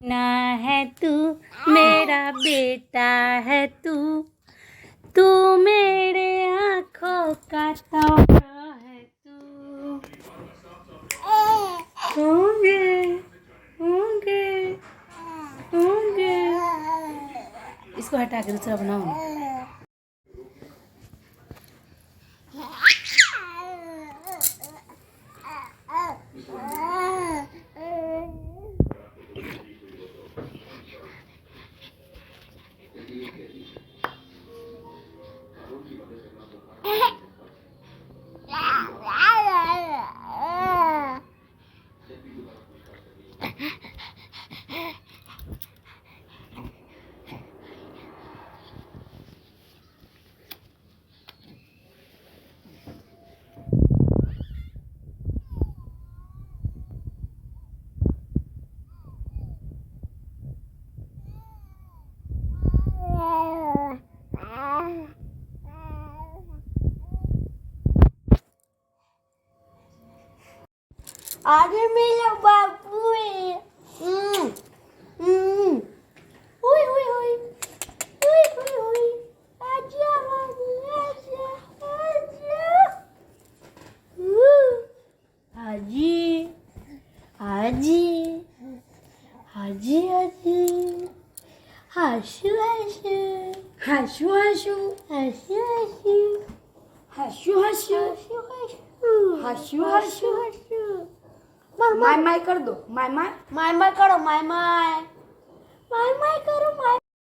ना है तू मेरा बेटा है तू, तू मेरे आँखों का तारा है तू। होंगे होंगे होंगे। इसको हटा के दूसरा बनाओ। આજે મેરા બાપુ એ હમ ઓય ઓય ઓય ઓય ઓય ઓય, આજા બાબુ, આજા આજા, હાજી હાજી હાજી હાજી, હાશુ હાશુ હાશુ હાશુ હાશુ હાશુ હાશુ હાશુ હાશુ હાશુ હાશુ. હાશુ. My my કર દો, my my. My my કરો, my my my my કરો, my